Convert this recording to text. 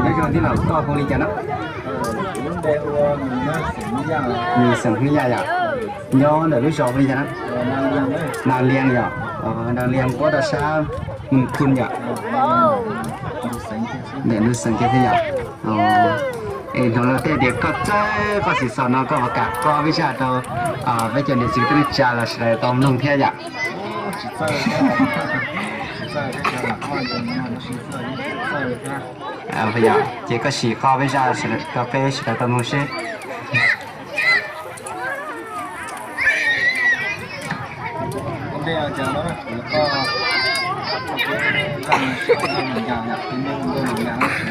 Nyob zoo tij laug, koj hu li cas na? Nws xeem Hmoob Yaj yom. Nyob ntawm lub zos hu li cas na? Nas Lias yom. Nas Lias puab rau sab Mus Khun yom. Ntawm Nus Xeem kiag thiab yom. Es hnov luag tej tias koj txawj koj siv xos no, koj puas kam qhia peb zaj rau peb cov niam txiv kwv tij neej tsa los sawv daws tau mloog thiab yom? Ces koj sim qhia peb zaj rau peb sawv daws tau mloog seb.